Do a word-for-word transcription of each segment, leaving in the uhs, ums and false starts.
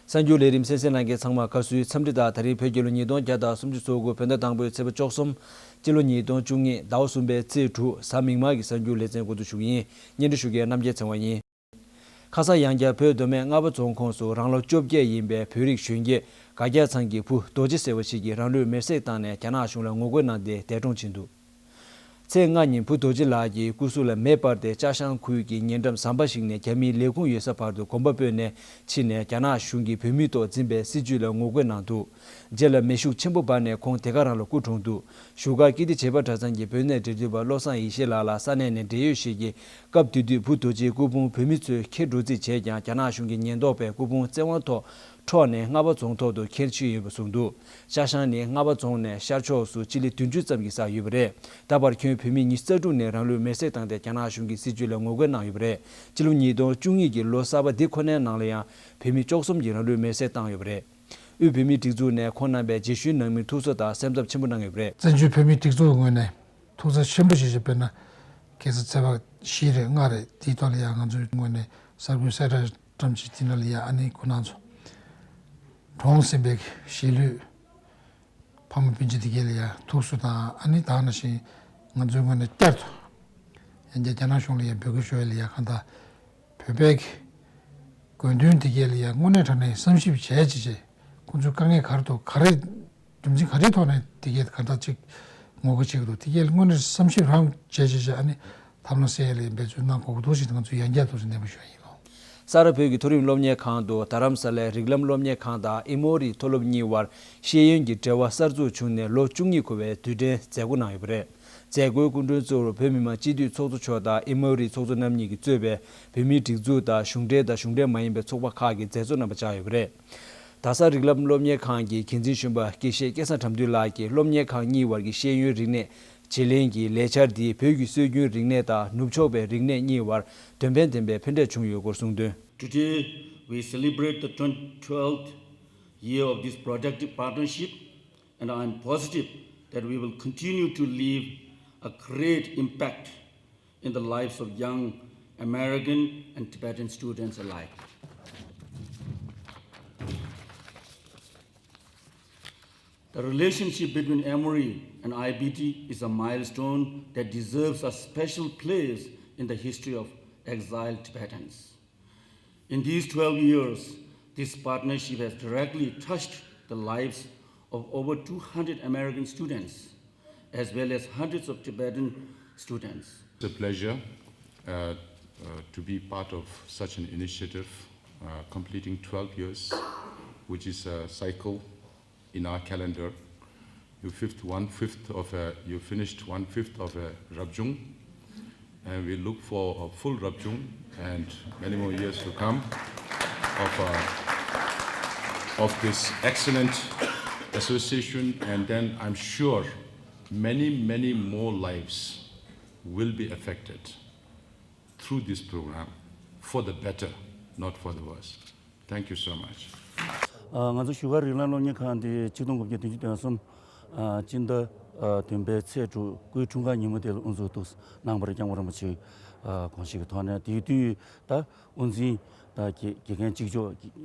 གསར་འགྱུར་ལས་རིམ་གསན་གཟིགས་གནང་མཁན་ཚང་མར་བཀའ་ཟུར་འཚམས་འདྲི་དང་། ད་རིང་བོད་རྒྱལ་ལོ་ཉིས་སྟོང་བརྒྱ་དང་སུམ་ཅུ་སོ་དགུ་བོད་ཟླ་དང་པོའི་ཚེས་པ་བཅུ་གསུམ། སྤྱི་ལོ་ཉིས་སྟོང་བཅུ་གཉིས་ཟླ་བ་གསུམ་པའི་ཚེས་དྲུག་གཟའ་མིག་དམར་གྱི་གསར་འགྱུར་ལེ་ཚན་འགོ་འཛུགས་ཞུ་གི་ཡིན། སྙན་སྒྲོན་ཞུ་མཁན་རྣམ་རྒྱལ་ཚེ་དབང་ཡིན། ཁ་སང་ཡང་བསྐྱར་བོད་མདོ་སྨད་རྔ་བ་རྫོང་ཁོངས་སུ་རང་ལོ་བཅོ་བརྒྱད་ཡིན་པའི་བོད་རིགས་གཞོན་སྐྱེས་དགའ་སྐྱིད་ཚང་གི་བུ་རྡོ་རྗེ་ཟེར་བ་ཞིག་གིས་རང་ལུས་མེར་སྲེག་བཏང་ནས་རྒྱ་ནག་གཞུང་ལ་ངོ་རྒོལ་གནང་སྟེ་འདས་གྲོངས་ཕྱིན་འདུག། ཚེས་ལྔ་ཉིན་བུ་རྡོ་རྗེ་ལགས་ཀྱི་སྐུ་གཟུགས་ལ་མེ་སྤར་ཏེ་ཅ་ཤང་ཁུལ་གྱི་ཉེ་འགྲམ་ཟམ་པ་ཞིག་ནས་རྒྱ་མིའི་ལས་ཁུངས་ཡོད་ས་བར་དུ་གོམ་པ་སྤོས་ནས་ཕྱིན་ནས། རྒྱ་ནག་གཞུང་གིས་བོད་མིའི་ཐོག་འཛིན་པའི་སྲིད་བྱུས་ལ་ངོ་རྒོལ་གནང་འདུག། རྗེས་ལ་མེ་ཤུགས་ཆེན་པོ་འབར་ནས་ཁོང་དེ་ག་རང་ལ་སྐུ་གྲོངས་འདུག། བཞུགས་སྒར་ཀིརྟི་བྱེས་པ་གྲྭ་ཚང་གི་བོད་གནས་འབྲེལ་མཐུད་པ་བློ་བཟང་ཡེ་ཤེས་ལགས་ལ་ས་གནས་ནས་འབྲེལ་ཡོད་ཞིག་གིས་སྐབས་དེ་དུས་བུ་རྡོ་རྗེའི་སྐུ་ཕུང་བོད་མི་ཚོས་འཁྱེར་འགྲོ་རྩིས་བྱས་ཀྱང་། རྒྱ་ནག་གཞུང་གི་ཉེན་རྟོག་པས་སྐུ་ཕུང་བཙན་དབང་ཐོག་འཕྲོག་ནས་རྔ་བ་རྫོང་ཐོག་ཏུ་འཁྱེར་ཕྱིན་ཡོད་པ་གསུངས་འདུག། ཅ་ཤང་ནི་རྔ་བ་རྫོང་ནས་ཤར་ཕྱོགས་སུ་སྤྱི་ལེ་བདུན་ཅུ་ཙམ་གྱི་སར་ཡོད་པ་རེད། ད་བར་ཁྱོན་བོད་མི་ཉི་ཤུ་རྩ་དྲུག་ནས་རང་ལུས་མེར་སྲེག་བཏང་སྟེ་རྒྱ་ནག་གཞུང་གི་སྲིད་བྱུས་ལ་ངོ་རྒོལ་གནང་ཡོད་པ་རེད། སྤྱི་ལོ་ཉིས་སྟོང་བཅུ་གཉིས་ཀྱི་ལོ་གསར་པ་འདི་ཁོ་ནའི་ནང་ལ་ཡང་བོད་མི་བཅུ་གསུམ་གྱིས་རང་ལུས་མེར་སྲེག་བཏང་ཡོད་པ་རེད། དབུས་བོད་མིའི་སྒྲིག་འཛུགས་ནས་ཁོང་རྣམ་པའི་རྗེས་ཤུལ་ནང་མིར་ཐུགས་གསོ་དང་སེམས་འཚབ་ཆེན་པོ་གནང་ཡོད་པ་རེད། བཙན་བྱོལ་བོད་མིའི་སྒྲིག་འཛུགས་ངོས་ནས་ཐུགས་འཚབ་ཆེན་པོ་ཞིག་བྱས། དཔེར་ན། ཁ་སང་ཚེས་པ་བཞི་རེད། ལྔ་རེད། དེའི་ཐོག་ལ་ཡང་ང་ཚོའི་ངོས་ནས་གསར་འགོད་གསལ་བསྒྲགས་བཀྲམ་བྱས། དེ་ནང་ལ་ཡང་ཨ་ནི་ཁོང་རྣམ་ཚོ་གྲོངས་ཟིན་པའི་གཞིས་ལུས་ཕ་མ་སྤུན་མཆེད་དེ་གའི་ལ་ཡང་ཐུགས་གསོ་དང་། ཨ་ནི་ད་ག་ནང་བཞིན་ང་ཚོའི་ངོས་ནས་བསྐྱར་དུ་ཡང་བསྐྱར་རྒྱ་ནག་གཞུང་ལ་ཡང་འབོད་སྐུལ་ཞུ་ཡ་ལ་ཡང་། གང་ལྟར་བོད་པའི་དགོས་འདུན་དེ་གའི་ལ་ཡང་དངོས་གནས་དྲང་གནས་བསམ་ཞིབ་བྱས་བྱས་བྱས། ཁོང་ཚོའི་དཀའ་ངལ་ག་རེ་འདུག། ག་རེ། རྒྱུ་མཚན་ག་རེའི་ཐོག་ནས་དེ་གའི་ག་འདྲ་ཅིག་ངོ་རྒོལ་བྱེད་ཀྱི་འདུག། དེ་གའི་དངོས་གནས་བསམ་ཞིབ་རང་བྱས་བྱས་བྱས། ཨ་ནི་ཐབས་ལམ་སེལ་ཡ་ལ་འབད་བརྩོན་གནང་དགོས་ཀྱི་འདུག་ཅེས་ང་ཚོས་ཡང་བསྐྱར་ཐུགས་རྗེ་ཆེ་ནན་པོ་ཞུ་ཡ་ཡིན་ལོ། ས་རཱ་བོད་ཀྱི་མཐོ་རིམ་སློབ་གཉེར་ཁང་དུ་རྡ་རམ་ས་ལའི་རིགས་ལམ་སློབ་གཉེར་ཁང་དང་ཨི་མོ་རི་མཐོ་སློབ་གཉིས་བར་ཤེས་ཡོན་གྱི་འབྲེལ་བ་གསར་འཛུགས་བྱུང་ནས་ལོ་བཅུ་གཉིས་འཁོར་བའི་དུས་དྲན་མཛད་སྒོ་གནང་ཡོད་པ་རེད། མཛད་སྒོའི་སྐུ་མགྲོན་གཙོ་བོར་བོད་མི་མང་སྤྱི་འཐུས་ཚོགས་གཙོ་མཆོག་དང་ཨི་མོ་རི་ཚོགས་གཙོ་རྣམ་གཉིས་ཀྱིས་གཙོས་པའི་བོད་མིའི་སྒྲིག་འཛུགས་དང་གཞུང་འབྲེལ་དང་གཞུང་འབྲེལ་མ་ཡིན་པའི་ཚོགས་པ་ཁག་གི་མཛད་གཙོ་རྣམ་པ་བཅར་ཡོད་པ་རེད། རྡ་ས་རིགས་ལམ་སློབ་གཉེར་ཁང་གི་འགན་འཛིན་གཞོན་པ་དགེ་བཤེས་སྐལ་བཟང་དགྲ་འདུལ་ལགས་ཀྱིས་སློབ་གཉེར་ཁང་གཉིས་བར་གྱི་ཤེས་ཡོན་རིག་གནས་བརྗེ་ལེན་གྱི་ལས་འཆར་འདིས་བོད་ཀྱི་སྲོལ་རྒྱུན་རིག་གནས་དང་ནུབ་ཕྱོགས་པའི་རིག་གནས་གཉིས་བར་དོན་ཕན་ལྡན་པའི་ཕན་འབྲས་བྱུང་ཡོད་སྐོར་གསུངས་དོན། Today, we celebrate the twelfth year of this productive partnership, and I am positive that we will continue to leave a great impact in the lives of young American and Tibetan students alike. The relationship between Emory and I B T is a milestone that deserves a special place in the history of exiled Tibetans. In these twelve years, this partnership has directly touched the lives of over two hundred American students, as well as hundreds of Tibetan students. It's a pleasure, uh, uh, to be part of such an initiative, uh, completing twelve years, which is a cycle in our calendar. You fifth, one fifth of a, you finished one fifth of a Rabjung, and we look for a full Rabjung and many more years to come of, uh, of this excellent association. And then I'm sure many, many more lives will be affected through this program for the better, not for the worse. Thank you so much. ཨ། ང་ཚོ་བཞུགས་སྒར་རིགས་ལམ་སློབ་གཉེར་ཁང་འདི་ཆིག་སྟོང་དགུ་བརྒྱ་བདུན་ཅུ་དོན་གསུམ། ཨ། སྤྱི་ཟླ་ཨ་བདུན་པའི་ཚེས་དྲུག་སྐུའི་འཁྲུངས་སྐར་ཉིན་མོ་དེ་ལ་དབུ་འཛུགས་འདུག་གནང་བ་རེད། སྐྱབས་མགོན་རིན་པོ་ཆེ་ཨ་དགོངས་བཞེད་ཀྱི་ཐོག་ནས། དེའི་དུས་ད་དབུ་འཛིན་ད་དགེ་དགེ་རྒན་གཅིག་ལྕོགས་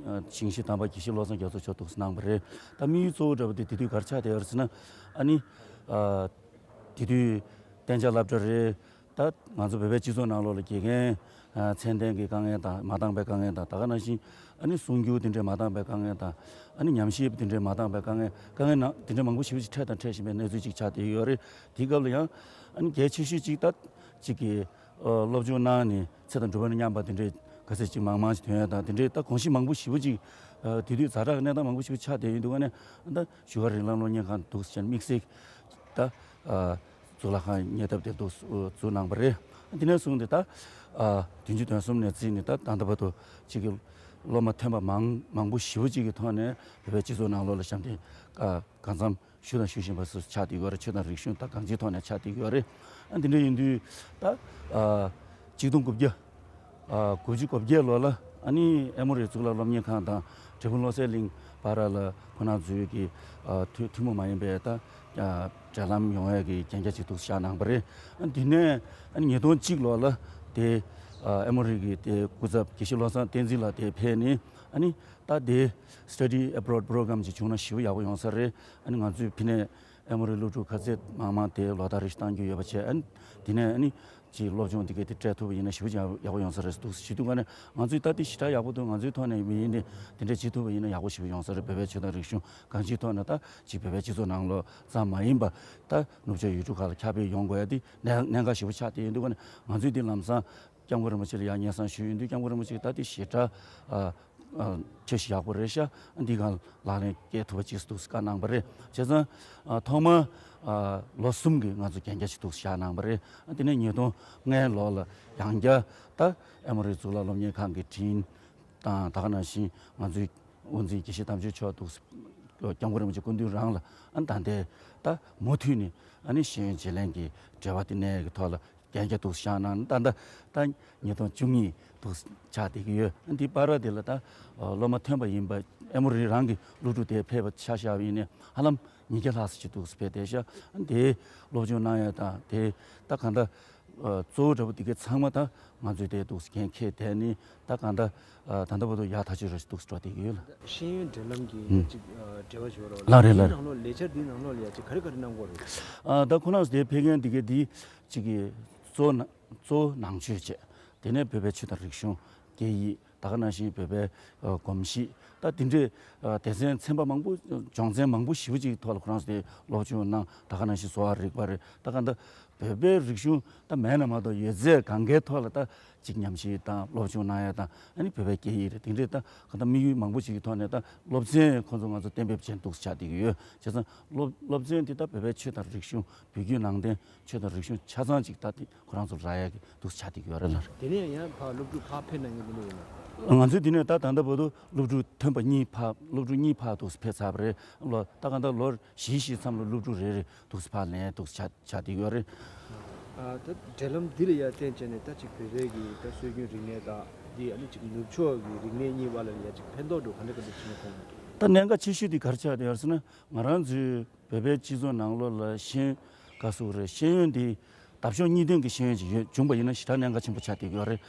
ཞིང་གཤེགས་དམ་པ་དགེ་བཤེས་བློ་བཟང་རྒྱ་མཚོ་མཆོག་འདུག་གནང་བ་རེད། ད་དམིགས་ཡུལ་གཙོ་བོ་འདྲ་པོ་དེ་དེ་དུས་ག་རེ་ཆགས་བསྡད་ཡོད་རེད་ཟེར་ན། ཨ་ནི་ཨ་དེ་དུས་གཏན་འཇགས་སློབ་གྲྭ་རེད། ད་ང་ཚོ་བོད་པའི་སྤྱི་ཚོགས་ནང་ལོགས་ལ་དགེ་རྒན་ཨ་མཚན་ལྡན་གྱི་དཀའ་ངལ་དང་མ་འདང་པའི་དཀའ་ངལ་དང་། ད་ག་ནང་བཞིན་ཨ་ནི་གསུང་སྒྱུར་དེ་འདྲའི་མ་འདང་པའི་དཀའ་ངལ་དང་། ཨ་ནི་ཉམས་ཞིབ་དེ་འདྲའི་མ་འདང་པའི་དཀའ་ངལ། དཀའ་ངལ་ནང་དེ་འདྲའི་མང་པོ་ཞེ་པོ་ཅིག་འཕྲད་དང་འཕྲད་བཞིན་པའི་གནས་ཚུལ་ཅིག་ཆགས་བསྡད་ཡོད་རེད། དེའི་སྐབས་ལ་ཡང་ཨ་ནི་གལ་ཆེ་ཤོས་ཅིག་ད་ཅིག་གི་ཨ་སློབ་སྦྱོང་གནང་ནས་ཚེ་དང་སྒྲུབ་པ་ནི་མཉམ་པ་དེ་འདྲའི་ག་ཚོད་ཅིག་མང་མང་ཞིག་ཐོན་ཡ་དང་། དེ་འདྲའི་ད་གོམས་གཤིས་མང་པོ་ཞེ་པོ་ཅིག་ཨ་དེ་དུས་ཛ་དྲག་གི་གནས་སྟངས་མང་པོ་ཞེ་པོ་ཆགས་བསྡད་ཡོད་འདུག་ག་ནས། ད་བཞུགས་སྒར་རིགས་ལམ་སློབ་གཉེར་ཁང་འདུག་ཟེར་ནས་དམིགས་བསལ་ད་ཨ་གཙུག་ལག་ཁང་གཉེར་ཐབས་དེ་འདུག་འཛུགས་གནང་བ་རེད། དེ་ནས་བཟུང་སྟེ་ད་ཨ་བདུན་ཅུ་དོན་གསུམ་ནས་བརྩིས་ནས་ད་ད་ལྟ་བར་དུ་ཅིག་གི་སློབ་མ་ཐོན་པ་མང་མང་པོ་ཞེ་པོ་ཅིག་གི་ཐོག་ནས་བོད་པའི་སྤྱི་ཚོགས་ནང་ལོགས་ལ་བྱམས་བརྩེ་ཨ་གང་འཚམ་ཞུས་དང་ཞུ་བཞིན་པ་སོགས་ཆགས་བསྡད་ཡོད་རེད། ཆོས་དང་རིག་གཞུང་དང་གང་ཅིའི་ཐོག་ནས་ཆགས་བསྡད་ཡོད་རེད། ཨ་འདི་འདྲ་ཡིན་དུས་ད་ཨ་ཆིག་སྟོང་དགུ་བརྒྱ་ཨ་དགུ་བཅུ་གོ་བརྒྱད་ལོ་ལ་ཨ་ནི་ཨེ་མོ་རི་གཙུག་ལག་སློབ་གཉེར་ཁང་དང་འབྲས་སྤུངས་བློ་གསལ་གླིང་བར་ལ་ཁོང་རྣམ་ཚོའི་གི་ཨ་ཐུ་ཐུན་མོང་མ་ཡིན་པའི་ད་ཨ་འབྲེལ་ལམ་ཡོང་ཡས་ཀྱི་གན་རྒྱ་ཅིག་འདུག་བཞག་གནང་བ་རེད། ཨ་འདི་ནས་ཨ་ནི་ཉིས་སྟོང་གཅིག་ལོ་ལ་དེ་ཨ་ཨེ་མོ་རི་གི་དེ་སྐུ་ཚབ་དགེ་བཤེས་བློ་བཟང་བསྟན་འཛིན་ལགས་དེ་ཕེབས་ནས་ཨ་ནི། ད་དེ་Study Abroad Program ཅིག་བྱུང་ན་ཞེ་པོ་ཡག་པོ་ཡོང་ས་རེད། ཨ་ནི་ང་ཚོའི་ཕ་ནས་ཨེ་མོ་རི་སློབ་ཕྲུག་ག་ཚད་མང་མང་དེ་ལོ་ལྟར་རེ་བཞིན་གཏང་རྒྱུ་ཡོད་པ་བྱས། ཨ་ནི་དེ་ནས་ཨ་ནི་ཅིག་སློབ་སྦྱོང་དེ་གས་དེ་སྤྲད་ཐུབ་པ་ཡིན་ན་ཞེ་པོ་ཅིག་ཡག་པོ་ཡོང་ས་རེད་འདུག་ཞུ་དུས་ག་ནས་ང་ཚོའི་ད་དེ་ཞེ་དྲག་ཡག་པོ་འདུག་ང་ཚོའི་ཐོག་ནས་མི་ཡིན་ནི་དེ་འདྲས་བྱེད་ཐུབ་པ་ཡིན་ན་ཡག་པོ་ཞེ་པོ་ཡོང་ས་རེད། བོད་པའི་ཆོས་དང་རིག་གཞུང་གང་ཅིའི་ཐོག་ནས་ད་ཅིག་བོད་པའི་སྤྱི་ཚོགས་ནང་ལོགས་ཙམ་མ་ཡིན་པ་ད་ནུབ་ཕྱོགས་ཡུལ་གྲུ་ཁག་ལ་ཁྱབ་སྤེལ་ཡོང་དགོས་ཡ་དེ་གནད་གནད་འགག་ཞེ་པོ་ཆགས་བསྡད་ཡོད་འདུག་ག་ནས་ང་ཚོས་དེ་ལམ་སང་སྐྱབས་མགོན་རིན་པོ་ཆེ་ལ་ཡང་སྙན་སེང་ཞུས་ཡོད་འདུག་སྐྱབས་མགོན་རིན་པོ་ཆེ་གིས་ད་དེ་ཞེ་དྲག་ཨ་ཨ་ཁྱོད་ཞིག་ཡག་པོ་རེད་ཤག་འདི་གང་ལག་ལེན་བཀལ་ཐུབ་པ་ཅིག་འདུག་བཀའ་གནང་བ་རེད། བྱས་ཙང་ཨ་ཐོག་མ་ཨ་ལོ་གསུམ་གྱི་ང་ཚོ་གན་རྒྱ་ཅིག་འདུག་བཞག་གནང་བ་རེད། ཨ་དེ་ནས་ཉིས་སྟོང་ལྔའི་ལོ་ལ་ཡང་བསྐྱར་ད་ཨེ་མོ་རི་གཙུག་ལག་སློབ་གཉེར་ཁང་གི་དྲིན་དང་ད་ག་ནང་བཞིན་ང་ཚོའི་དབུ་འཛིན་དགེ་བཤེས་དམ་ཆོས་མཆོག་འདུག་སྐྱབས་མགོན་རིན་པོ་ཆེ་སྐུ་མདུན་རང་ལ་ཨ་ད་ལྟའི་ད་མུ་མཐུད་ནས་ཨ་ནི་ཤེས་ཡོན་བརྗེ་ལེན་གྱི་འབྲེལ་བ་དེ་གནས་ཀྱི་ཐོག་ལ་གན་རྒྱ་འདུག་བཞག་གནང་། ད་ད་ད་ཉིས་སྟོང་བཅུ་གཉིས་འདུག་ཆགས་བསྡད་ཀྱི་ཡོད། འདི་བར་དེ་ལ་ད་སློབ་མ་ཐོན་པ་ཡིན་པ་ཨེ་མོ་རི་རང་གི་སློབ་ཕྲུག་དེ་ཕེབས་པ་ཆ་བཞག་པ་ཡིན་ནའི་ཧ་ལམ་ཉིས་བརྒྱ་ལྷག་ཙམ་ཅིག་འདུག་ཕེབས་བསྡད་ཤག་དེའི་སློབ་སྦྱོང་གནང་ཡ་དང་དེ་ད་གང་ལྟར་གཙོ་བོ་འདྲ་པོ་དེ་གའི་ཚང་མ་ད་ང་ཚོས་དེ་འདུག་འགན་འཁྱེར་བསྡད་ནི་ད་གང་ལྟར་ད་ལྟ་བར་དུ་ཡག་ཐག་ཆོད་རེ་འདུག་འགྲོ་བསྡད་ཀྱི་ཡོད་ལ། ཤེས་ཡོན་འབྲེལ་ལམ་གྱི་ཨུམ། ཅིག་འབྲེལ་བ་ཞུ་རོགས་ལགས་རེད་ལགས་དེའི་རེད། ནང་ལོགས་ལས་འཆར་དེའི་ནང་ལོགས་ལ་ཡ་ཅིག་ག་རེ་ག་རེ་གནང་དགོས་རེད། ཨ་ད་ཁོ་རང་ཚོ་དེ་ཕེབས་མཁན་དེ་གའི་དེ་ཅིག་གི་གཙོ་ན་གཙོ་ནང་ཆོས་བྱས། དེ་ནས་བོད་པའི་ཆོས་དང་རིག་གཞུང་སྐད་ཡིག་ད་ག་ནང་བཞིན་བོད་པའི་ཨ་གོམས་གཤིས་ད་དེ་འདྲའི་ཨ་སྡེ་ཚན་ཚན་པ་མང་པོ་སྦྱོང་ཚན་མང་པོ་ཞེ་པོ་ཅིག་གི་ཐོག་ལ་ཁོ་རང་ཚོ་དེ་སློབ་སྦྱོང་གནང་། ད་ག་ནང་བཞིན་གསོ་བ་རིག་པ་རེད། ད་ག་འདི་བོད་པའི་རིག་གཞུང་ད་མེད་ན་མ་གཏོགས་ཡོད་ཚད་གང་གའི་ཐོག་ལ་ད་ཅིག་ཉམས་ཞིབ་དང་སློབ་སྦྱོང་གནང་ཡ་དང་ཨ་ནི་བོད་པའི་སྐད་ཡིག་རེད། དེ་འདྲའི་ད་ག་ད་དམིགས་ཡུལ་མང་པོ་ཞིག་གི་ཐོག་ནས་ད་སློབ་ཚན་ཁོང་ཚོ་ང་ཚོ་གཏན་འབེབས་བྱས་འདུག་ཆགས་བསྡད་ཀྱི་ཡོད། བྱས་ཙང་སློབ་སློབ་ཚན་དེ་ད་བོད་པའི་ཆོས་དང་རིག་གཞུང་བོད་བརྒྱུད་ནང་བསྟན་ཆོས་དང་རིག་གཞུང་ཆ་ཚང་ཅིག་ད་དེ་ཁོ་རང་ཚོར་རག་ཡ་གི་འདུག་ཆགས་བསྡད་ཀྱི་ཡོད་རེད་ལགས། དེ་ནས་ཡང་ཕར་སློབ་ཕྲུག་ཕར་ཕེབས་གནང་མཁན་དེ་འདྲ་ཡོད་ན། ང་ཚོས་དེ་ནས་ད་ད་ལྟ་བར་དུ་སློབ་ཕྲུག་ཐོན་པ་གཉིས་ཕར་སློབ་ཕྲུག་གཉིས་ཕར་འདུག་ཕེབས་ཚར་བ་རེད། ལོ་ད་ག་ད་ལོ་བཞི་ཞིག་མཚམས་ལ་སློབ་ཕྲུག་རེ་རེ་འདུག་ཕར་ལེན་འདུག་ཆགས་ཆགས་བསྡད་ཀྱི་ཡོད་རེད། ཨ་ད་འབྲེལ་ལམ་འདི་ལ་ཡ་བརྟེན་བྱས་ནས་ད་ཅིག་བོད་པའི་གི་ད་སྲོལ་རྒྱུན་རིག་གནས་དང་འདི་ཨ་ནི་ཅིག་ནུབ་ཕྱོགས་ཀྱི་རིག་གནས་གཉིས་བར་ལ་ཡ་ཅིག་ཕན་ཐོགས་འགྲོ་ག་འདྲ་ག་འདྲ་བྱུང་ཡོད་གོང་མ། ད་གནད་འགག་ཆེ་ཤོས་དེ་ག་རེ་ཆགས་བསྡད་ཡོད་ཟེར་ན་ང་རང་ཚོའི་བོད་པའི་སྤྱི་ཚོགས་ནང་ལོགས་ལ་ཤེས་ཡོན་ག་ཟེར་དགོས་རེད། ཤེས་ཡོན་དེ་འདབ་གཤོག་གཉིས་ལྡན་གྱི་ཤེས་ཡོན་ཅིག་ཡོད་བྱུང་པ་ཡིན་ན་ཞེ་དྲག་གནད་འགག་ཆེན་པོ་ཆགས་བསྡད་ཀྱི་ཡོད་རེད།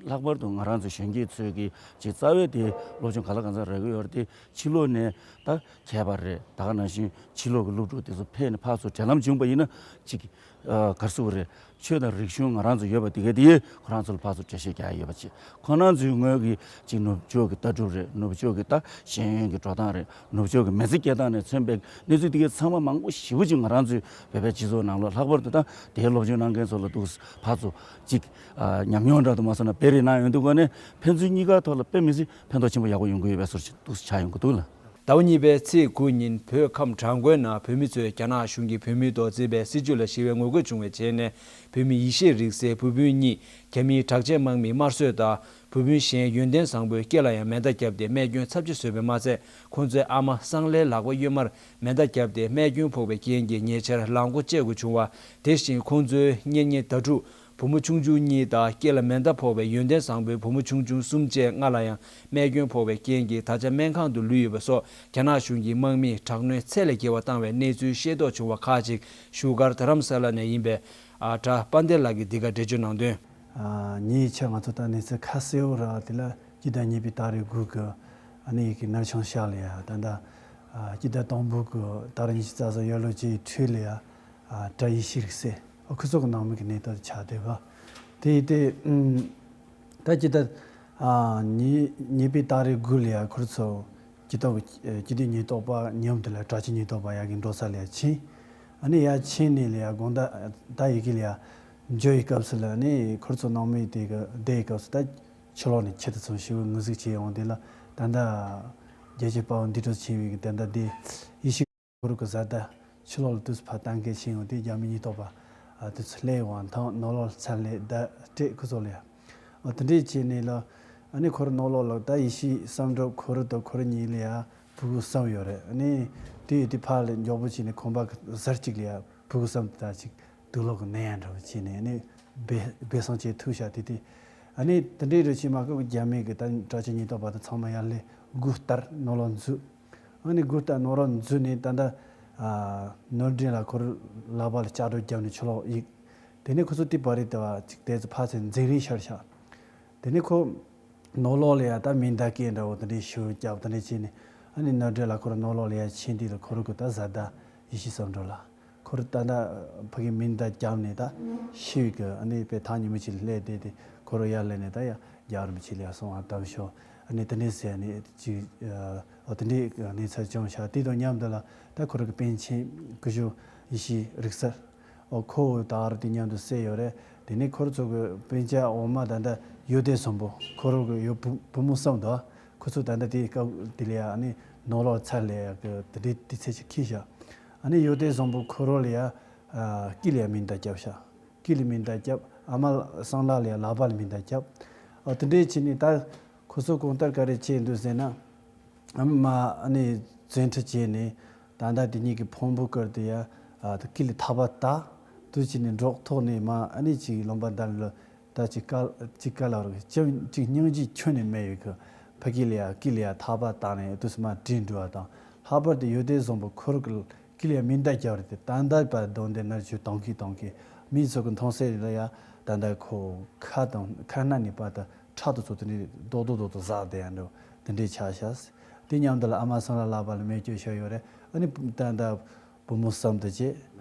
ལྷག་པར་དུ་ང་རང་ཚོ་གཞོན་སྐྱེས་ཚོས་ཀྱི་ཅིག་རྩ་བའི་དེ་སློབ་སྦྱོང་ག་ལ་གང་འཚམ་རག་གི་ཡོད་རེད་དེ་ཕྱི་ལོགས་ནས་ད་མཁས་པ་རེད། ད་ག་ནང་བཞིན་ཕྱི་ལོགས་ཀྱི་སློབ་ཕྲུག་དེ་ཚོ་ཕེབས་ནས་ཕར་ཚུར་འབྲེལ་ལམ་བྱུང་པ་ཡིན་ན་ཅིག་ཨ་ག་རེ་ཟེར་དགོས་རེད། ཆོས་དང་རིག་གཞུང་ང་རང་ཚོ་ཡོད་པ་དེ་ག་དེ་ཁོ་རང་ཚོ་ལ་ཕར་ཚུར་འགྲེལ་བཤད་རྒྱག་ཡ་ཡོད་པ་ཅིག་ཁོ་རང་ཚོའི་ངོས་ཀྱི་ཅིག་ནུབ་ཕྱོགས་ཀྱི་ལྟ་གྲུབ་རེད། ནུབ་ཕྱོགས་ཀྱི་ད་ཤེས་ཡོན་གྱི་འགྲོ་སྟངས་རེད། ནུབ་ཕྱོགས་ཀྱི་མི་ཚེ་སྐྱེལ་སྟངས་ནས་མཚོན་པའི་གནས་ཚུལ་དེ་གའི་ཚང་མ་མང་པོ་ཞེ་པོ་ཅིག་ང་རང་ཚོའི་བོད་པའི་སྤྱི་ཚོགས་ནང་ལ་ལྷག་པར་དུ་ད་དེའི་སློབ་སྦྱོང་གནང་མཁན་ཚོ་ལ་འདུག་ཕར་ཚུར་ཅིག་ཨ་ཉམས་མྱོང་འདྲ་དུ་མ་སོང་ན་སྤེལ་རེས་གནང་ཡོང་དུས་ག་ནས་ཕན་ཚུན་གཉིས་ཀ་ཐོག་ལ་དཔེ་མི་སྲིད་ཕན་ཐོགས་ཆེན་པོ་ཡག་པོ་ཡོང་གི་ཡོད་པའི་བཟོ་འདྲ་ཅིག་འདུག་ཆགས་ཡོང་གི་འདུག་ལགས། ཟླ་བ་གཉིས་པའི་ཚེས་དགུ་ཉིན་བོད་ཁམས་བྲག་འགོའི་ནང་བོད་མི་ཚོས་རྒྱ་ནག་གཞུང་གིས་བོད་མིའི་ཐོག་བརྩིས་པའི་སྲིད་བྱུས་ལ་ཞི་བའི་ངོ་རྒོལ་བྱུང་བའི་རྗེས་ནས་བོད་མི་ཡེ་ཤེས་རིག་གསལ་བུ་སྤུན་གཉིས་རྒྱ་མིའི་དྲག་ཆས་དམག་མིས་དམར་གསོད་དང་། བུ་སྤུན་གཞན་ཡོན་ཏན་བཟང་པོའི་སྐེ་ལ་ཡང་མེ་མདའ་བརྒྱབ་སྟེ་རྨས་སྐྱོན་ཚབས་ཆེ་བཟོས་པས་མ་ཚད། ཁོང་ཚོའི་ཨ་མ་སང་ལའི་ལག་པ་གཡོན་མར་མེ་མདའ་བརྒྱབ་སྟེ་རྨས་སྐྱོན་ཕོག་པའི་རྐྱེན་གྱིས་ཉེ་ཆར་ལག་མགོ་བཅད་དགོས་བྱུང་བ། དེ་བཞིན་ཁོང་ཚོའི་གཉེན་ཉེ་ཟླ་དྲུག་བུ་མོ་ཆུང་ཆུང་གཉིས་དང་སྐེ་ལ་མེ་མདའ་ཕོག་པའི་ཡོན་ཏན་བཟང་པོའི་བུ་མོ་ཆུང་ཆུང་གསུམ་བཅས་ལྔ་ལ་ཡང་རྨས་སྐྱོན་ཕོག་པའི་རྐྱེན་གྱིས་ད་ཆ་སྨན་ཁང་དུ་ལུས་ཡོད་པ་སོགས་རྒྱ་ནག་གཞུང་གིས་དམག་མིས་དྲག་གནོན་ཚད་ལས་བརྒལ་བ་བཏང་བའི་གནས་ཚུལ་ཤེས་རྟོགས་བྱུང་བ་ཁག་ཅིག་བཞུགས་སྒར་རྡ་རམ་ས་ལ་ནས་ཡིན་པའི་ཨ་གྲྭ་དཔལ་ལྡན་ལགས་ཀྱིས་འདི་ག་འགྲེལ་བརྗོད་གནང་དོན། ཉིན་ཡིན་ཕྱིན་ང་ཚོ་ད་གནས་ཚུལ་ཁ་གསལ་བོ་རག་དེ་ལ་སྤྱི་ཟླ་གཉིས་པའི་ཏ་རིག་དགུ་གི་ཨ་ནི་ཡི་གེ་ནར་ཆང་ཤག་ལ་ཡ་ད་ལྟ་སྤྱི་ཟླ་དང་པོ་གི་ཏ་རིག་ཉི་ཤུ་རྩ་གསུམ་ཡར་ལོ་བཅུའི་འཕྲོས་ལ་ཡ་གྲྭ་ཡེ་ཤེས་རིག་གསལ་ཁོ་ཚོ་གི་ནང་མི་གི་གནས་སྟངས་ཆགས་བསྡད་པ་དེ་ཡིན་ཏེ། ད་སྤྱི་ཟླ་ཉིས་ཉིས་པའི་ཏ་རིག་དགུ་ལ་ཡ་ཁོ་ཚོ་སྤྱི་ཚོགས་ཀྱི་སྤྱི་བདེ་ཉེན་རྟོག་པ་མཉམ་དུ་ལ་དྲག་ཆས་ཉེན་རྟོག་པ་ཡ་གི་འགྲོ་ས་ལ་ཡ་ཕྱིན། ཨ་ནི་ཡ་ཕྱིན་ནས་ལ་ཡ་དགོང་དག་ད་ཡི་གེ་ལ་ཡ་འབྱོར་ཡི་སྐབས་སུ་ལ་ཨ་ནི་ཁོ་ཚོ་ནང་མི་དེ་གི་བསྡད་ཡི་སྐབས་སུ་ད་ཕྱི་ལོགས་ནས་ཁྱི་དེ་ཚོ་ཞེ་པོ་ངུ་ཟུག་བྱས་ཡོང་དེ་ལ་ད་ལྟ་རྒྱལ་གཅེས་དཔའ་བོ་འདི་འགྲོ་ཆེ་བའི་གི་ད་ལྟ་དེ་ཡེ་ཤེས་ཁོ་རུ་གི་བཟའ་ཟླ་ཕྱི་ལོགས་ལ་དུས་སུ་ཕར་ལྟ་མཁན་ཕྱིན་ཡོང་དེ་རྒྱ་མི་ཉེན་རྟོག་པ་དུས་སུ་སླེབས་ཡོང་ཐང་ནོར་ལོག་ཚར་ལས་ད་སྤྲད་ཁོ་ཚོ་ལ་ཡ། ཨ་དེ་འདྲས་བྱས་ནས་ལ། ཨ་ནི་ཁོ་ར་ནོར་ལོག་ལ་ད་ཡེ་ཤེས་བསམ་གྲུབ་ཁོ་ར་དང་ཁོ་ར་གཉིས་ལ་ཡ་ཕྲུ་གུ་གསུམ་ཡོད་རེད། ཨ་ནི་དེ་ཡི་དེ་ཕར་ལ་མགྱོགས་པོ་བྱས་ནས་ཁང་པ་གི་ཟུར་གཅིག་ལ་ཡ་ཕྲུ་གུ་གསུམ་དེ་དག་ཅིག་དུག་ལོག་གི་ནད་ཡ་འདྲ་བོ་བྱས་ནས་ཨ་ནི་སྦས་སྦས་གསང་བྱས་ཐུག་བཞག་དེ་དེ། ཨ་ནི་དེ་འདྲས་རེད་བྱས་མ་ཁ་རྒྱ་མི་གི་ད་དྲག་ཆས་ཉེན་རྟོག་པ་དང་ཚང་མ་ཡར་ལས་སྒུག་ལྟར་ནོར་ལོག་འཛུལ། ཨ་ནི་སྒུག་ལྟར་ནོར་ལོག་འཛུལ་ནས་ད་ལྟ་ནོར་འདྲེན་ལ་ཁོ་ར་ལག་པ་ལ་ལྕགས་སྒྲོག་བརྒྱབ་ནས་ཕྱི་ལོག་ཡིག་དེ་ནས་ཁོ་ཚོ་དེ་བར་རེད་དེ་བ་ཅིག་དེ་ཚོ་ཕར་ཚུར་འཛིང་རེས་ཤར་ཤག་དེ་ནས་ཁོ་ ནོར་ལོག་ལ་ཡ་ད་མེ་མདའ་སྐད་འདྲ་བོ་དེ་འདྲའི་ཤོད་རྒྱབ་དེ་འདྲ་བྱས་ནས། ཨ་ནི་ནོར་འདྲེ་ལ་ཁོ་ར་ནོར་ལོག་ལ་ཡ་ཆེན་དེ་ལ་ཁོ་ར་གི་ད་བཟའ་ཟླ་ཡེ་ཤེས་བསམ་འགྲུབ་ལ། ཁོ་ར་ད་ལྟ་ཕ་གི་མེ་མདའ་བརྒྱབ་ནས་ད་ཤི་བའི་གི། ཨ་ནི་དཔེ་ཐག་ཉེ་མོ་ཅིག་སླེབས་བསྡད་དེ། ཁོ་ར་ཡར་སླེབས་ནས་ད་ཡ་རྒྱལ་བ་རིན་པོ་ཆེ་ལ་ཡ་གསོལ་བ་བཏབ་ཤོག་ཨ་ནི་དེ་འདྲས་ཟེར་ནས་ཅིག་ཨ་དེ་འདྲས་གནས་ཚུལ་བྱུང་ཤག་དེ་དང་མཉམ་དུ་ལ་ད་ཁོ་ར་གི་པཎ་ཆེན་སྐུ་ཞབས་ཡེ་ཤེས་རིག་གསལ། ཨོ་ཁོ་ད་རུ་དེ་མཉམ་དུ་བསད་ཡོད་རེད། དེ་ནས་ཁོ་ར་ཚོ་གི་སྤུན་ཀྱག་འོག་མ་ད་ལྟ་ཡོན་ཏན་བཟང་པོ། ཁོ་ར་གི་ཡོད་བུ་བུ་མོ་གསུམ་འདུག་ཁོ་ཚོ་ད་ལྟ་དེའི་སྐབས་དེ་ལ་ཡ་ཨ་ནི་ནོར་ལོག་ཚར་ལ་ཡ་གི་དེ་འདྲའི་དུས་ཚོད་ཅིག་འཁེལ་ཤག་ཨ་ནི་ཡོན་ཏན་བཟང་པོ་ཁོ་ར་ལ་ཡ་ཨ་སྐེ་ལ་ཡ་མེ་མདའ་བརྒྱབ་ཤག་སྐེ་ལ་མེ་མདའ་བརྒྱབ། ཨ་མ་གསང་ལགས་ལ་ཡ་ལག་པ་ལ་མེ་མདའ་བརྒྱབ། ཨ་དེ་འདྲས་བྱས་ནས་ད་ཁོ་ཚོ་གང་ལྟར་ག་རེ་བྱས་འདུག་ཟེར་ན། ཨ་མ་ཨ་ནི་བཙན་ཁྲིད་བྱས་ནས་ད་ལྟ་དེ་གཉིས་ཀྱི་ཕུང་པོ་བསྐུར་ཏེ་ཡ། ཨ་དེ་སྐེ་ལ་ཐག་པ་བཏགས། དུས་ཅི་ནས་འབྲོག་ཐོག་ནས་མ་ཨ་ནི་ཅིག་ལུང་པ་འདར་ལ་ད་ཅིག་དཀའ་ཅིག་དཀའ་ལ་རུ་ཅིག་ཅིག་སྙིང་རྗེ་ཁྱོན་ནས་མེད་པའི་གི་ཕ་གི་ལ་ཡ་སྐེ་ལ་ཡ་ཐག་པ་བཏགས་ནས་དུས་སུ་མ་བྲོས་འགྲོ་བ་དང་། ལྷག་པར་དུ་ཡོན་ཏན་བཟང་པོ་ཁོ་ར་གི་སྐེ་ལ་ཡ་མེ་མདའ་བརྒྱབ་རེད་དེ། ད་ལྟ་བར་དོན་དེ་ནར་ཆུ་དང་གི་དང་གི་མི་ཚོ་གི་མཐོང་སའི་ལ་ཡ། ད་ལྟ་ཁོ་ཁ་དང་ཁ་སྣ་ནས་བར་དུ་ཁྲག་དུ་ཚོ་དེ་འདྲའི་རྡོག་རྡོག་རྡོག་རྡོག་ཟག་བསྡད་ཡ་འགྲོ་དེ་འདྲའི་ཆགས་ཤག་དེ་མཉམ་དུ་ལ་ཨ་མ་གསང་ལགས་ལག་པ་ལ་རྨས་སྐྱོན་ཤོར་ཡོད་རེད། ཨ་ནི་ད་ལྟ་བུ་མོ་གསུམ་དུ་བྱས།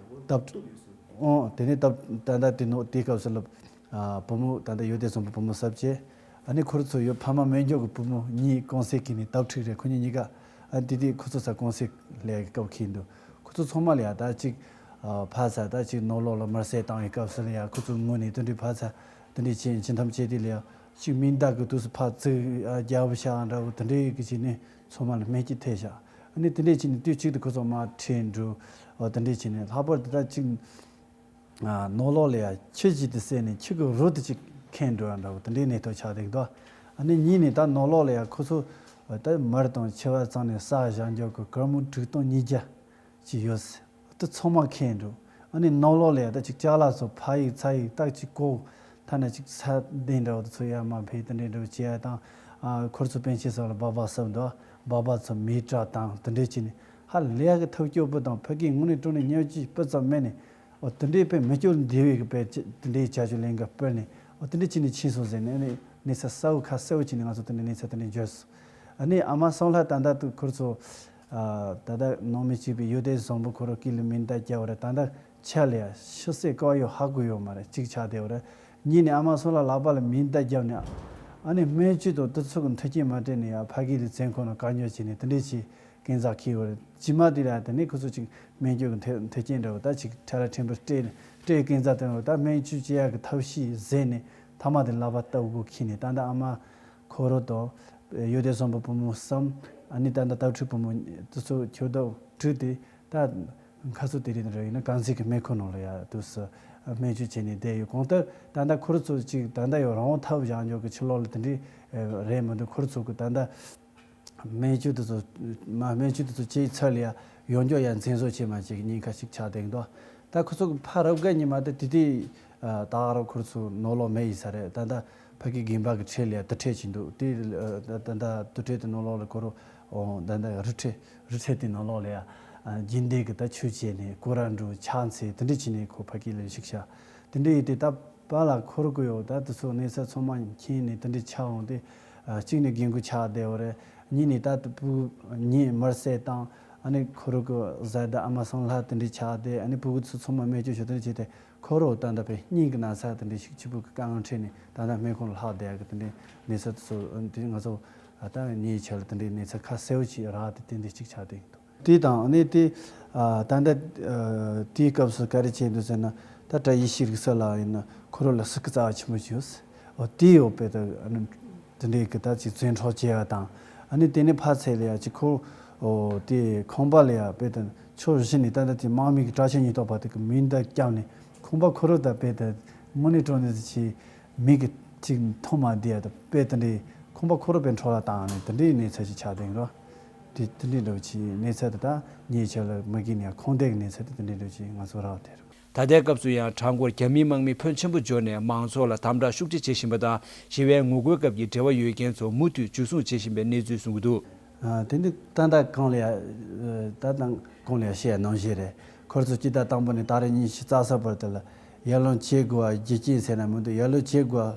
སྟབས་ཨོ་དེ་ནས་སྟབས་ད་ལྟ་དེ་ནོ་དེའི་སྐབས་སུ་ལ་ཨ་བུ་མོ་ད་ལྟ་ཡོན་ཏན་བཟང་པོ་བུ་མོ་གསུམ་བྱས། ཨ་ནི་ཁོ་ར་ཚོ་ཡོད་ཕ་མ་མེད་འཇོག་གི་བུ་མོ་གཉིས་གུང་སེང་གི་ནས་སྟབས་ཁྲིད་རེད། ཁོ་གཉིས་གཉིས་ཀ་ཨ་དེ་དུས་ཁོ་ཚོ་ས་གུང་སེང་ལས་ཀྱི་སྐབས་འཁེལ་འདུག་ཁོ་ཚོ་ཚང་མ་ལ་ཡ་ད་ཅིག་ཨ་ཕ་ས་ད་ཅིག་ནོར་ལོག་ལ་དམར་གསོད་བཏང་བའི་སྐབས་སུ་ལ་ཡ། ཁོ་ཚོའི་ངོས་ནས་དེ་འདྲའི་ཕ་ས་དེ་འདྲའི་བྱས་ཅི་འཐམ་བྱས་དེ་ལ་ཡ། ཅིག་མིང་བཏགས་ཀྱི་དུས་སུ་ཕར་བཙུགས་ཨ་རྒྱབ་བཞག་འདྲ་བོ་དེ་འདྲའི་གི་བྱས་ནས་ཚང་མ་ལ་སྨན་གྱི་ཐེབས་བཞག་ཨ་ནི་དེ་འདྲའི་བྱས་ནས་དུས་གཅིག་ཏུ་ཁོ་ཚོ་མར་ཁྲིད་འགྲོ། ཨོ་དེ་འདྲའི་བྱས་ནས་ལྷག་པར་དུ་ད་ཅིག་ཨ་ནོར་ལོག་ལ་ཡ་ཁྱི་ཅིག་དེ་བསད་ནས་ཁྱི་གི་རོ་དེ་ཅིག་ཁེངས་འགྲོ་ཡ་འདྲ་བོ་དེ་འདྲའི་གནས་སྟངས་ཆགས་བསྡད་འདུག་ཨ་ནི་གཉིས་ནས་ད་ནོར་ལོག་ལ་ཡ་ཁོ་ཚོ་ད་མར་དང་ཕྱུ་པ་བཙལ་ནས་ས་བཞག་འཇོག་གི་སྒོར་མོ་དྲུག་སྟོང་ཉིས་བརྒྱ་ཅིག་ཡོད་ཟེར། དེ་ཚང་མ་ཁེངས་འགྲོ། ཨ་ནི་ནང་ལོགས་ལ་ཡ་ད་ཅིག་ཅ་ལག་ཚོ་ཕ་ཡིག་ཚ་ཡིག་ཏག་ཅིག་བཀོག་ཐ་ན་ཅིག་ས་གདན་འདྲ་བོ་དེ་ཚོ་ཡར་མར་འཕེན་དེ་འདྲའི་འདྲ་བོ་བྱེད་ཡ་དང་། ཨ་ཁོར་ཚོ་པཎ་ཆེན་ས་ལ་སྦག་སྦག་བསབ་འདུག་སྦག་སྦག་ཚོ་མེ་བཀྲ་དང་དེ་འདྲའི་བྱས་ནས་ཧ་ལས་ཡ་གི་ཐབས་སྐྱོ་པོ་དང་ཕ་གིའི་ངོས་ནས་དྲང་ནས་ཉོ་ཅིག་སྤུ་ཙམ་མེད་ནས། འོ་དེ་འདྲའི་དཔེ་མི་སྐྱོ་བདེ་བའི་གི་དཔེ་ཅི་དེ་འདྲའི་བྱ་སྤྱོད་ལས་འགུལ་སྤེལ་ནས། འོ་དེ་འདྲའི་བྱས་ནས་ཕྱིན་སོང་ཟེར་ནས་ཨ་ནི་གནས་ཚུལ་གསལ་བོ་ཁ་གསལ་བོ་བྱས་ནས་ང་ཚོ་དེ་འདྲའི་གནས་ཚུལ་དེ་འདྲའི་འབྱོར་སོང་། ཨ་ནི་ཨ་མ་གསང་ལྷ་ད་ལྟ་དུ་ཁོར་ཚོ། ཨ་ད་ལྟ་ནང་མི་གཅིག་པའི་ཡོན་ཏན་བཟང་པོ་ཁོ་རང་སྐེ་ལ་མེ་མདའ་བརྒྱབ་པ་རེད། ད་ལྟ་ཆ་ལ་ཡ་ཤི་གསོན་གང་ཡོད་ཧ་གོ་ཡོད་མ་རེད། གཅིག་ཆགས་བསྡད་པ་རེད། གཉིས་ནས་ཨ་མ་གསང་ལྷ་ལག་པ་ལ་མེ་མདའ་བརྒྱབ་ནས། ཨ་ནི་སྨན་བཅོས་དང་དུས་ཚོད་ཀྱི་མཐུན་རྐྱེན་མ་སྤྲད་ནས་ཡ་ཕ་གི་ལ་བཙོན་ཁང་ནང་བཀག་ཉར་བྱས་ནས་དེ་འདྲས་བྱས་གན་རྩ་འཁེལ་བ་རེད། རྗེས་མ་དེ་ལ་དེ་ནས་ཁོ་ཚོ་ཅིག་སྨན་བཅོས་ཀྱི་མཐུན་མཐུན་རྐྱེན་འདྲ་བོ་ད་ཅིག་ཁྲལ་ལ་ཕྲན་བུ་སྤྲད་སྤྲད་གན་རྩ་བཏོན་རེད། ད་སྨན་བཅོས་བྱེད་ཡ་གི་ཐབས་ཤེས་བཟོས་ནས་མཐའ་མ་དེ་ལག་པ་ལྟ་བུ་འཁེལ་ནས་ད་ལྟ་ཨ་མ་ཁོ་རང་དང་། ཡོན་ཏན་བཟང་པོ་བུ་མོ་གསུམ། ཨ་ནི་ད་ལྟ་དྭ་ཕྲུག་བུ་མོ་དེ་ཚོ་ཁྱོད་བདག་བྲོས་ཏེ་ད། ཁ་སོ་དེ་རིང་ར་ཡིན་ན་གངས་ཚིག་གི་སྨན་ཁང་ནང་ལ་ཡ་དུས་སུ་སྨན་བཅོས་བྱས་ནས་བསྡད་ཡོད། གང་ལྟར་ད་ལྟ་ཁོ་རང་ཚོ་ཅིག་ད་ལྟ་ཡང་རང་དབང་ཐོབ་བཞག་འཇོག་གི་ཕྱི་ལོགས་ལ་དེ་འདྲའི་རེད་མི་འདུག་ཁོ་རང་ཚོ་གི་ད་ལྟ་སྨན་བཅོས་དེ་ཚོ་མ་སྨན་བཅོས་དེ་ཚོ་བྱས་ཚར་ལ་ཡ་ཡོང་འཇོག་ཡ་མཚན་གསོལ་བྱས་མ་བྱས་གི་ཉེན་ཁ་ཞིག་ཆགས་བསྡད་འདུག་ད་ཁོ་ཚོ་གི་ཕ་རབ་དགའ་ཉི་མ་དེ་དེ་དུས་ད་ག་རང་ཁོ་རང་ཚོ་ནང་ལོགས་མེད་ཡིན་ས་རེད། ད་ལྟ་ཕ་གི་དགོན་པ་གི་འཁྲིས་ལ་ཡ་དུར་ཁྲོད་ཅིག་འདུག་དེ་ད་ལྟ་དུར་ཁྲོད་དེ་ནང་ལོགས་ལ་ཁོ་རང་ད་ལྟ་རི་ཁྲོད། རི་ཁྲོད་དེ་ནང་ལོགས་ལ་ཡ། རྒྱུན་ལྡན་གྱི་ད་ཆོས་བྱས་ནས་སྐོར་ར་འགྲོ་ཕྱག་འཚལ་དེ་འདྲ་བྱས་ནས་ཁོ་ཕ་གི་ལ་བཞུགས་ཤག་དེ་འདྲ་ཡིན་དུས་ད་པཱ་ལགས་ཁོ་རང་གི་ཡོད་ད་དེ་ཚོ་གནས་ཚུལ་ཚང་མ་མཁྱེན་ནས་དེ་འདྲ་ཆགས་འོང་དུས། གཅིག་ནས་རྒན་རྒོན་ཆགས་བསྡད་པ་རེད། གཉིས་ནས་ད་དེ་ཕྲུ་གུ་གཉིས་དམར་བསད་བཏང་། ཨ་ནི་ཁོ་རང་གི་བཟའ་ཟླ་ཨ་མ་གསང་ལྷ་དེ་འདྲ་ཆགས་བསྡད། ཨ་ནི་ཕྲུ་གུ་ཚོ་ཚང་མ་སྨན་བཅོས་ཞུ་དེ་འདྲ་བྱས་ཏེ། ཁོ་རང་ད་ལྟ་བའི་སྙིང་གི་ན་ཚ་དེ་འདྲའི་ཞིག་ཕྱི་པོ་གི་དཀའ་ངལ་འཕྲད་ནས་ད་ལྟ་སྨན་ཁང་ལ་ལྷག་བསྡད་ཡག་གི་དེ་འདྲའི་གནས་ཚུལ་དེ་ཚོ་དེ་ང་ཚོ་ད་ངའི་ཆ་ལ་དེ་འདྲའི་གནས་ཚུལ་ཁ་གསལ་པོ་ཅིག་རག་དེ་དེ་འདྲའི་གཅིག་ཆགས་བསྡད་ཀྱི་འདུག་དེ་དང་ཨ་ནི་དེ་ད་ལྟ་དེའི་སྐབས་སུ་ག་རེ་བྱས་འདུག་ཟེར་ན། ད་གྲྭ་ཡེ་ཤེས་རིག་གསལ་ལགས་ཡིན་ན་ཁོ་རང་ལ་སི་ཀི་རྩ་བ་ཆེན་པོ་ཅིག་ཡོད། འོ་དེ་ཡོད་པས་ད་ཨ་ནི་དེ་འདྲའི་གི་ད་ཅིག་བཙན་འཕྲོག་བྱས་པ་དང་། ཨ་ནི་དེ་ནས་ཕར་ཚད་ལ་ཡ་ཅིག་ཁོ་འོ་དེ་ཁང་པ་ལ་ཡ་དཔེ་ད་ཕྱོགས་བཞི་ནས་ད་ལྟ་དེ་དམག་མི་གི་དྲག་ཆས་ཉེན་རྟོག་པ་དེ་གི་མེ་མདའ་བརྒྱབ་ནས་ཁང་པ་ཁོ་རང་ད་དཔེ་ད་དངོས་གནས་དྲང་གནས་ཀྱི་མི་གི་ཅིག་མཐོང་མ་བསྡད་ཡ་ད་དཔེ་དེ་འདྲའི་ཁང་པ་ཁོ་རང་དཔེ་འཕྲོ་བརླག་བཏང་ནས་དེ་འདྲའི་གནས་ཚུལ་ཅིག་ཆགས་བསྡད་ཡོད་རེད། དེ་དེ་འདྲའི་འདྲ་བོ་ཅིག་གནས་ཚུལ་དེ་ད་ངའི་ཆ་ལ་མ་གི་ནས་ཁོང་དེ་གི་གནས་ཚུལ་དེ་དེ་འདྲའི་འདྲ་བོ་ཅིག་ང་ཚོ་རག་བསྡད་རེད། ད་ལྟའི་སྐབས་སུ་ཡང་གྲྭ་སྐོར་རྒྱ་མིའི་དམག་མི་ཕོན་ཆེན་པོ་འབྱོར་ནས་མང་ཚོགས་ལ་དམ་དྲག་ཤུགས་ཆེ་བྱེད་བཞིན་པ་དང་། ཞི་བའི་ངོ་རྒོལ་སྐབས་ཀྱི་འབྲེལ་བ་ཡོད་མཁན་ཚོ་མུ་མཐུད་འཇུ་བཟུང་བྱེད་བཞིན་པའི་གནས་ཚུལ་གསུང་གི་འདུག་ཨ་དེ་འདི་ད་ལྟ་གང་ལ་ཡ། ད་ལྟ་གང་ལ་ཡ་བཤད་ཡ་ནང་བཞིན་རེད། ཁོ་ཚོ་སྤྱི་ཟླ་དང་པོ་ནས་ད་རེས་ཉི་ཤུ་རྩ་གསུམ་བར་དུ་ལ་ཡར་ལངས་བྱེད་དགོས་པ་རྒྱུ་རྐྱེན་ཟེར་ན་མི་འདུག་ཡར་ལངས་བྱེད་དགོས་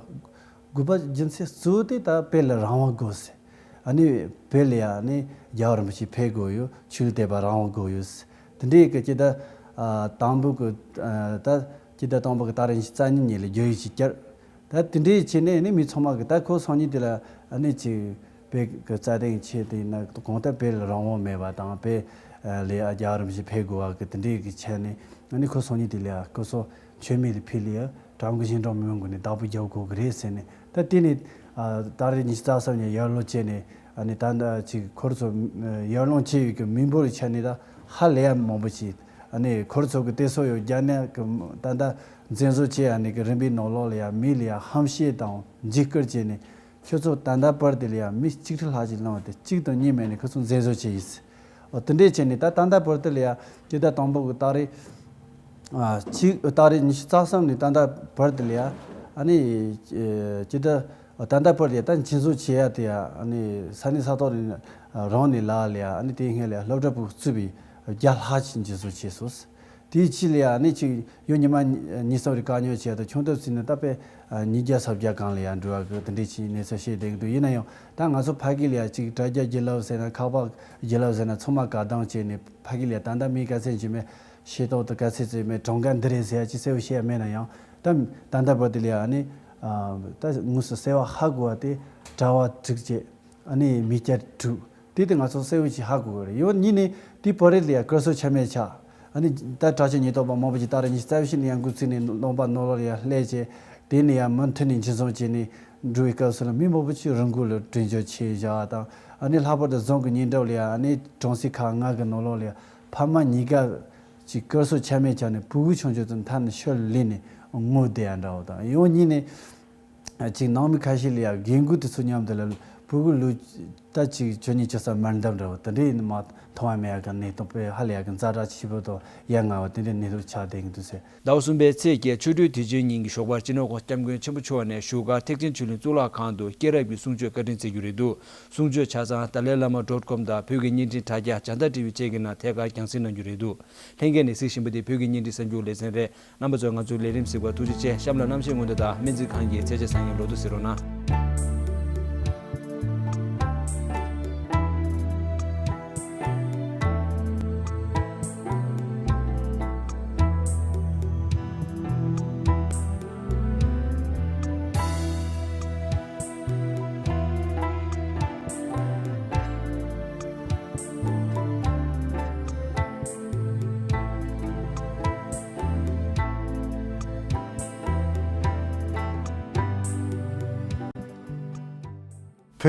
དགོས་པ་རྒྱུ་མཚན་གཙོ་བོ་དེ་ད་བོད་ལ་རང་དབང་དགོས་ཟེར། ཨ་ནི་བོད་ལ་ཡ་ཨ་ནི་རྒྱལ་བ་རིན་པོ་ཆེ་ཕེབས་དགོས་ཡོད། ཆོས་ལུགས་དད་པ་རང་དབང་དགོས་ཡོད་ཟེར། དེ་འདྲའི་གི་ཅི་ད་ཨ་དང་པོ་གི་ཨ་ད་ཅི་ད་དང་པོ་གི་ཏ་རིག་ཉི་ཤུ་རྩ་གཉིས་ཉིན་ལ་བརྗོད་ཡིག་ཅིག་བསྐྱར། ད་དེ་འདྲའི་བྱས་ནས་ཨ་ནི་མི་ཚང་མ་གི་ད་ཁོ་སང་ཉིན་དེ་ལ་ཨ་ནི་ཅིག་བོད་གི་རྩ་དོན་ཆེད་དེ་ན་གང་ལྟར་བོད་ལ་རང་དབང་མེད་པ་དང་བོད་ལ་ཡ་རྒྱལ་བ་རིན་པོ་ཆེ་ཕེབས་དགོས་པ་གི་དེ་འདྲའི་གི་ཆ་ནས་ཨ་ནི་ཁོ་སང་ཉིན་དེ་ལ་ཡ་སྐུ་སྲོག་མཆོད་མེ་དེ་ཕུལ་ལ་ཡ། བྲག་འགོ་ཞིང་འབྲོག་མི་མང་ཀུན་ནས་བདག་པོ་རྒྱག་དགོས་ཀྱི་རེད་ཟེར་ནས། ད་དེ་ནས་ཨ་ཏ་རིག་ཉི་ཤུ་རྩ་གསུམ་ཉིན་ཡར་ལངས་བྱས་ནས་ཨ་ནི་ད་ལྟ་ཅིག་ཁོ་རང་ཚོ་ཡར་ལངས་བྱས་ཡོད་ཀྱི་མི་འབོར་གྱི་ཆ་ནས་ད་ཧ་ལས་ཡ་མང་པོ་ཞིག་ཨ་ནི་ཁོ་རང་ཚོ་གི་བལྟས་སོ་ཡོད་རྒྱ་ནག་གི་ད་ལྟ་འཛིན་བཟུང་བྱས་ཨ་ནི་གི་རིམ་པའི་ནང་ལོགས་ལ་ཡ་མི་ལ་ཡ་ཧམ་བཤད་དང་འཇིགས་སྐུལ་བྱས་ནས་ཁྱོད་ཚོ་ད་ལྟ་བར་དུ་ལ་ཡ་མི་གཅིག་ཁྲི་ལྷག་ཅིག་ལངས་ཏེ་གཅིག་དང་གཉིས་མེད་ནས་ཁོ་ཚོ་འཛིན་བཟུང་བྱས་ཡིན། ཨོ་དེ་འདྲས་བྱས་ནས་ད་ད་ལྟ་བར་དུ་ལ་ཡ་ཇི་ལྟར་དང་པོ་གི་ཏ་རིག་ཨ་གཅིག་ཏ་རིག་ཉི་ཤུ་རྩ་གསུམ་ནས་ད་ལྟ་བར་དུ་ལ་ཡ་ཨ་ནི་ཨེ་ཇི་ལྟར་ད་ལྟ་བར་དུ་ལ་ཡ་ད་འཛིན་བཟུང་བྱེད་ཡ་དེ་ཡ་ཨ་ནི་ས་གནས་ས་ཐོག་ནས་རང་ནས་ལ་ལ་ཡ་ཨ་ནི་དེའི་སྔོན་ལ་ཡ་སློབ་གྲྭ་ཕྲུ་གུ་གཙོས་པའི་བརྒྱ་ལྷག་ཅིག་འཛིན་བཟུང་བྱས་སོང་། དེའི་ཕྱི་ལ་ཡ་ཨ་ནི་ཅིག་ཡོད་ཉི་མ་གཉིས་གསུམ་རེ་བཀག་ཉར་བྱས་ད་ཁྱོན་བསྡོམས་ཟིན་ན་ད་དཔེ་ཉིས་བརྒྱ་སུམ་བརྒྱ་སྒང་ལ་ཡ་འགྲོ་བ་གི་དེ་འདྲས་ཅིག་གནས་ཚུལ་བཤད་བསྡད་ཀྱི་འདུག་ཡིན་ན་ཡང་ད་ང་ཚོ་ཕ་གི་ལ་ཡ་ཅིག་དྲ་རྒྱ་བརྒྱུད་ལམ་ཟེར་ན་ཁ་པར་བརྒྱུད་ལམ་ཟེར་ན་ཚང་མ་བཀག་སྡོམ་བྱས་ནས་ཕ་གི་ལ་ཡ་ད་ལྟ་མི་ག་ཚད་ཅིག་མེད་ཤེས་རྟོགས་དང་ག་ཚད་ཅིག་མེད་གྲངས་ཀ་འདི་རེད་ཟེར་ཡ་ཅིག་གསལ་བོ་བཤད་ཡ་མེད་ན་ཡང་ད་ད་ལྟ་བར་དུ་ལ་ཡ་ཨ་ནི་ད་དངོས་སུ་གསལ་བོ་ཧ་གོ་བ་དེ་གྲྭ་བ་དྲུག་བཅས། ཨ་ནི་མི་སྐྱ་དྲུག་དེ་དེ་ང་ཚོ་གསལ་བོ་ཞིག་ཧ་གོ་གི་རེད། ཡང་གཉིས་ནས་དེའི་བར་རེ་ལ་ཡ་སྐུ་སྲོག་ཆ་མེད་ཆགས། ཨ་ནི་ད་དྲག་ཆས་ཉེན་རྟོག་པ་མང་པོ་ཞིག་ཏ་རིག་ཉི་ཤུ་རྩ་བཞི་ནས་ཡང་འགོ་ཚུགས་ནས་ལུང་པ་ནང་ལོགས་ལ་ཡ་སླེབས་བྱས། དེ་ནས་ཡང་མུ་མཐུད་ནས་འཛིན་བཟུང་བྱས་ནས་འགྲོ་བའི་སྐབས་སུ་ལ་མི་མང་པོ་ཞིག་རིན་གོང་ལ་མགྲོན་སྐྱོར་བྱས་བཞག་པ་དང་། ཨ་ནི་ལྷག་པར་དུ་རྫོང་གི་ཉེ་འགྲམ་ལ་ཡ་ཨ་ནི་གྲོང་གསེབ་ཁག་ལྔ་གི་ནང་ལོགས་ལ་ཡ་ཕ་མ་གཉིས་ཀ་ཅིག་སྐུ་སྲོག་ཆ་མེད་ཆགས་ནས་ཕྲུ་གུ་ཆུང་ཆུང་ཚོ་མཐའ་ནས་ཤུལ་ལུས་ནས་ངུ་བསྡད་ཡ་འདྲ་བོ་དང་། ཡང་གཉིས་ནས། ཅིག་ནང་མི་ཁ་ཤས་ལ་ཡ་རྒན་རྒོན་དེ་ཚོ་མཉམ་དུ་ལ་ཕྲུ་གུ་ལུས་ད་ཅིག་ཆོས་ཉིད་ཆོས་ས་མར་འདམ་འདྲ་བོ་དེ་འདྲའི་ནི་མ་མཐོང་བ་མེད་ཡ་གི་གནས་སྟངས་དཔེ་ཧ་ལས་ཡ་གི་ཛ་དྲག་ཆེ་པོ་དང་ཡ་ང་བ་དེ་འདྲའི་གནས་སྟངས་ཆགས་བསྡད་ཀྱི་འདུག་ཟེར། ཟླ་བ་གསུམ་པའི་ཚེས་བརྒྱད་ཆོ་འཕྲུལ་དུས་ཆེན་ཉིན་གྱི་ཞོགས་པར་སྤྱི་ནོར་༧གོང་ས་༧སྐྱབས་མགོན་ཆེན་པོ་མཆོག་ནས་བཞུགས་སྒར་ཐེག་ཆེན་ཆོས་གླིང་གཙུག་ལག་ཁང་དུ་སྐྱེས་རབས་ཀྱི་གསུང་ཆོས་བཀའ་དྲིན་སྩལ་རྒྱུ་རེད་འདུག་གསུང་ཆོས་ཆ་ཚང་ཏཱ་ལའི་བླ་མ་ཌོཊ་ཀོམ་དང་བོད་ཀྱི་བརྙན་འཕྲིན་དྲ་རྒྱ་བྱང་ཐང་ཊི་ཝི་བཅས་ཀྱི་ནང་ཐད་ཀར་རྒྱང་སྲིང་གནང་རྒྱུ་རེད་འདུག་ལྷན་རྒྱས་ནས་གཟིགས་བཞིན་པ་དེ་བོད་ཀྱི་བརྙན་འཕྲིན་གསར་འགྱུར་ལེ་ཚན་རེད། རྣམ་པ་ཚོས་ང་ཚོའི་ལས་རིམ་གཟིགས་པར་ཐུགས་རྗེ་ཆེ། གཤམ་ལ་གནམ་གཤིས་སྔོན་བརྡ་དང་སྨན་རྩིས་ཁང་གི་ཚད་ཆེ་ས་ཡིན་འགྲོ་འདུག་ཟེར་རོགས་གནང་།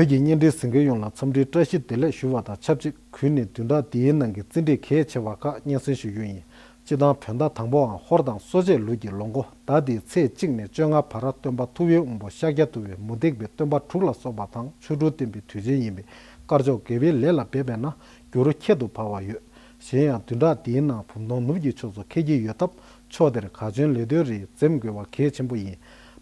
བོད་ཀྱི་བརྙན་འཕྲིན་གཟིགས་མཁན་ཡོངས་ལ་འཚམས་འདྲིའི་བཀྲ་ཤིས་བདེ་ལེགས་ཞུ་བ་དང་ཆབས་ཅིག་གུས་ནས་བདུན་ཕྲག་འདིའི་ནང་གི་རྩིས་འབྲས་གལ་ཆེ་བ་ཁག་སྙན་སེང་ཞུ་རྒྱུ་ཡིན། སྤྱི་བཏང་བོད་ཟླ་དང་པོའམ་ཧོར་དང་གསོ་དཔྱད་ལུག་གི་ལོ་འགོ་ཟླ་འདིའི་ཚེས་གཅིག་ནས་བཅོ་ལྔ་བར་སྟོན་པ་ཐུབ་པའི་དབང་པོ་ཤཱཀྱ་ཐུབ་པའི་མུ་སྟེགས་པའི་སྟོན་པ་དྲུག་ལ་སོགས་པ་དང་ཆོ་འཕྲུལ་བསྟན་པའི་དུས་ཆེན་ཡིན་པས་དཀར་ཕྱོགས་དགེ་བའི་ལས་ལ་འབད་པས་ན་འགྱུར་ཁྱད་དུ་འཕགས་པ་ཡོད། གཞན་ཡང་བདུན་ཕྲག་འདིའི་ནང་བུམ་སྡོང་ནུབ་ཀྱི་ཕྱོགས་སུ་འཁེལ་གྱི་ཡོད་སྟབས་ཕྱོགས་དེར་གར་བྱོན་ལས་དོན་རིགས་འཛེམ་དགོས་པ་གལ་ཆེན་པོ་ཡིན།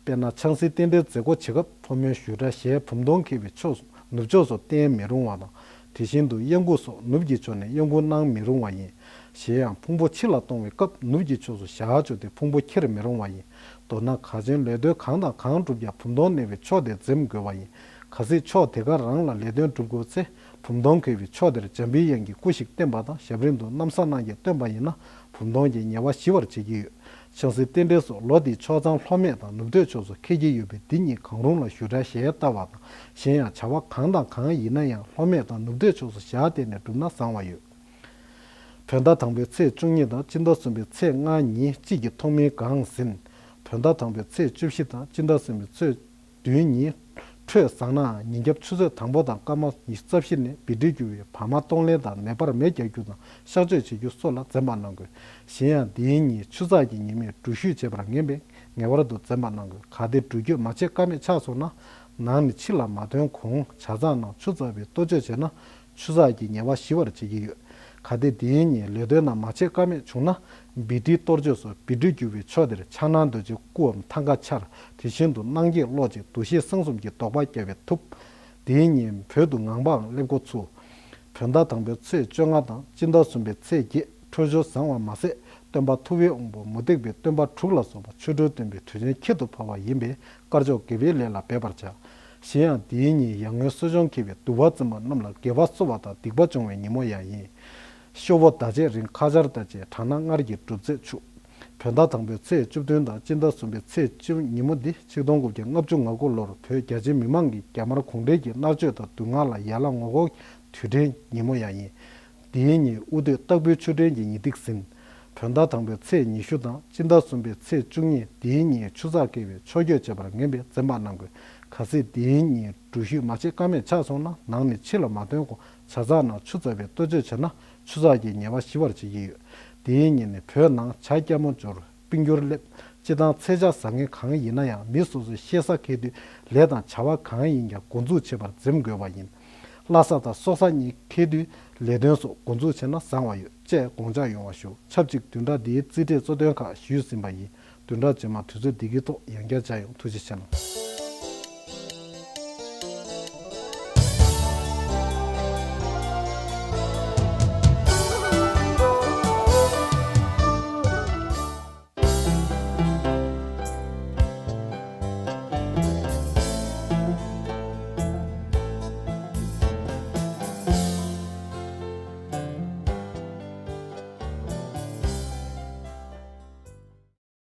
དཔེར་ན་ཆང་སའི་རྟེན་འབྲེལ་མཛད་སྒོ་བྱེད་སྐབས་ཕོ་མོའི་བཞུགས་གྲལ་ཞལ་བུམ་སྡོང་འཁེལ་བའི་ཕྱོགས་སུ་ནུབ་ཕྱོགས་སུ་བསྟན་མི་རུང་བ་དང་། དེ་བཞིན་དུ་གཡང་འགུགས་སོགས་ནུབ་ཀྱི་ཕྱོགས་ནས་གཡང་འགུགས་གནང་མི་རུང་བ་ཡིན། གཞན་ཡང་ཕུང་པོ་ཕྱི་ལ་གཏོང་བའི་སྐབས་ནུབ་ཀྱི་ཕྱོགས་སུ་ཞལ་བཅུག་སྟེ་ཕུང་པོ་འཁྱེར་མི་རུང་བ་ཡིན། མདོར་ན་གར་བྱོན་ལས་དོན་གང་དང་གང་བསྒྲུབ་ཀྱང་བུམ་སྡོང་གནས་པའི་ཕྱོགས་དེ་འཛེམ་དགོས་པ་ཡིན། གལ་སྲིད་ཕྱོགས་དེ་ག་རང་ལ་ལས་དོན་སྒྲུབ་དགོས་ཚེ་བུམ་སྡོང་འཁེལ་བའི་ཕྱོགས་དེར་འཇམ་པའི་དབྱངས་ཀྱི་སྐུ་ཞིག་བསྟན་པ་དང་ཞབས་རིམ་དུ་གནམ་ས་གནང་རྒྱས་བཏོན་པ་ཡིན་ན་བུམ་སྡོང་གི་ཉེ་བ་ཞི་བར་བྱེད་ཀྱི་ཡོད། ཆང་སའི་རྟེན་འབྲེལ་སོགས་ལོ་འདིའི་ཕྱོགས་མཚམས་ལྷོ་སྨད་དང་ནུབ་སྟོད་ཕྱོགས་སུ་འཁེལ་གྱི་ཡོད་པས་འདི་གཉིས་གང་རུང་ལ་བཞུགས་གྲལ་ཞལ་བལྟ་བ་དང་གཞན་ཡང་བྱ་བ་གང་དང་གང་ཡིན་ན་ཡང་ལྷོ་སྨད་དང་ནུབ་སྟོད་ཕྱོགས་སུ་ཞལ་བལྟས་ནས་བསྒྲུབས་ན་བཟང་བ་ཡོད། བོད་ཟླ་དང་པོའི་ཚེས་བཅུ་གཉིས་དང་སྤྱི་ཟླ་གསུམ་པའི་ཚེས་ལྔ་ཉིན་དཔྱིད་ཀྱི་ཐོག་མའི་གངས་ཟིན། བོད་ཟླ་དང་པོའི་ཚེས་བཅུ་བཞི་དང་སྤྱི་ཟླ་གསུམ་པའི་ཚེས་བདུན་ཉིན་འཕྲོད་བཟང་ནའང་ཉིན་རྒྱབ་ཆུ་ཚོད་དང་པོ་དང་སྐར་མ་ཉི་ཤུ་རྩ་བཞི་ནས་བི་ཊི་རྒྱུ་བའི་བར་མ་གཏོང་ལེན་དང་ནད་པར་མེ་རྒྱག་རྒྱུ་དང་གཤག་བཅོས་བྱེད་རྒྱུ་སོགས་ལ་འཛེམ་པ་གནང་དགོས། གཞན་ཡང་འདིའི་ཉིན་ཆུ་ཚགས་ཀྱི་ཉི་མས་འགྲུལ་བཞུད་བྱེད་པར་ངེས་པས་ངེས་པར་དུ་འཛེམ་པ་གནང་དགོས། གལ་ཏེ་འགྲུལ་བསྐྱོད་མ་བྱེད་ཀ་མེད་ཆགས་སོང་ན་ནང་ནས་ཕྱི་ལ་མ་ཐོན་གོང་བྱ་ཚང་ནང་ཆུ་བཙགས་པའི་གཏོར་བཅོས་བྱས་ན། ཆུ་ཚགས་ཀྱི་ཉེ་བ་ཞི་བར་བྱེད་ཀྱི་ཡོད། གལ་ཏེ་དེའི་ཉིན་ལས་དོན་ནང་མ་བྱེད་ཀ་མེད་བྱུང་ན་བི་ཊི་གཏོར་བཅོས་སོགས་བི་ཊི་བསྒྱུར་བའི་ཕྱོགས་དེར་ཕྱག་ན་རྡོ་རྗེ་སྐུའམ་ཐང་ག་འཕྱར། དེ་བཞིན་དུ་སྣང་བརྒྱད་གློག་ཅིག་འདུ་ཤེས་གསང་གསུམ་གྱི་དོགས་པ་བརྒྱབ་པས་ཐུབ། དེའི་ཉིན་བོད་དུ་ངང་པའང་སླེབས་འགོ་ཚུགས། བོད་ཟླ་དང་པོའི་ཚེས་བཅོ་ལྔ་དང་སྤྱི་ཟླ་གསུམ་པའི་ཚེས་བརྒྱད་ འཕྲོད་སྦྱོར་བཟང་བ་མ་ཟད། སྟོན་པ་ཐུབ་པའི་དབང་པོ་མུ་སྟེགས་པའི་སྟོན་པ་དྲུག་ལ་སོགས་པ་ཆོ་འཕྲུལ་སྟོན་པའི་དུས་ཆེན་ཁྱད་དུ་འཕགས་པ་ཡིན་པས། དཀར་ཕྱོགས་དགེ་བའི་ལས་ལ་འབད་པར་བྱ། གཞན་ཡང་དེའི་ཉིན་ཡར་ངོའི་གསོ་སྦྱོང་འཁེལ་བའི་འདུལ་བ་བཙུན་མ་རྣམས་ལ་དགེ་བ་གསོ་བ་དང་སྡིག་པ་སྦྱོང་བའི་ཉིན་མོ་ཡང་ཡིན། ཤོ་བོ་ཟླ་བྱེད་རིང་ཁ་ཆར་ཟླ་བྱེད་གྲང་ན་སྔར་གྱི་སྒྲུབ་ཚེས་ཆུ། བོད་ཟླ་དང་པོའི་ཚེས་བཅུ་བདུན་དང་སྤྱི་ཟླ་གསུམ་པའི་ཚེས་བཅུ་ཉིན་མོ་འདི་ཆིག་སྟོང་དགུ་བརྒྱ་ལྔ་བཅུ་ང་དགུ་ལོར་བོད་རྒྱ་ཆེའི་མི་མང་གིས་རྒྱ་དམར་གུང་ཁྲན་གྱི་མནར་གཅོད་དང་སྡུག་བསྔལ་ལ་ཡར་ལངས་ངོ་རྒོལ་དུས་དྲན་ཉིན་མོ་ཡང་ཡིན། དེའི་ཉིན་དབུ་སྟོད་སྟག་ཕུའི་ཆུ་ཕྲན་གྱི་ཉི་ཐིག་ཟིན། བོད་ཟླ་དང་པོའི་ཚེས་ཉི་ཤུ་དང་སྤྱི་ཟླ་གསུམ་པའི་ཚེས་བཅུ་གཉིས་དེའི་ཉིན་ཆུ་ཚགས་བཀལ་བའི་ཆོ་གོས་བྱེད་པར་ངན་པས་འཛེམ་པ་གནང་དགོས། གལ་སྲིད་དེའི་ཉིན་འགྲུལ་བཞུད་མ་བྱེད་ཀ་མེད་ཆགས་སོང་ན་ནང་ནས་ཕྱི་ལ་མ་ཐོན་གོང་བྱ་ཚགས་ནང་ཆུ་ཚ་བའི་གཏོ་བཅོས་བྱས་ན་ཆུ་ཚགས་ཀྱི་ཉེས་པ་ཞི་བར་བྱེད་ཀྱི་ཡོད། དེའི་ཉིན་ནི་བོད་ནང་བྱ་སྐྱ་མོ་འབྱོར། སྤུན་འགྱུར་སླེབས། སྤྱི་བཏང་ཚེས་ཆ་བཟང་ངན་གང་ཡིན་ན་ཡང་མི་སོ་སོའི་གཤེད་ས་འཁེལ་དུས་ལས་དང་བྱ་བ་གང་ཡིན་ཀྱང་འགོ་འཛུགས་བྱེད་པར་འཛེམ་དགོས་པ་ཡིན། བླ་གཟའ་དང་སྲོག་གཟའ་གཉིས་འཁེལ་དུས་ལས་དོན་སོགས་འགོ་འཛུགས་བྱས་ན་བཟང་བ་ཡོད་ཅེས་དགོངས་འཇགས་ཡོང་བ་ཞུ། ཆབས་ཅིག་བདུན་ཕྲག་འདིའི་རྩིས་འབྲས་གཙོ་དོན་ཁག་ཞུས་ཟིན་པ་ཡིན། བདུན་ཕྲག་རྗེས་མ་དུས་ཚོད་འདི་གའི་ཐོག་ཡང་བསྐྱར་མཇལ་ཡོང་། ཐུགས་རྗེ་ཆེ་གནང་།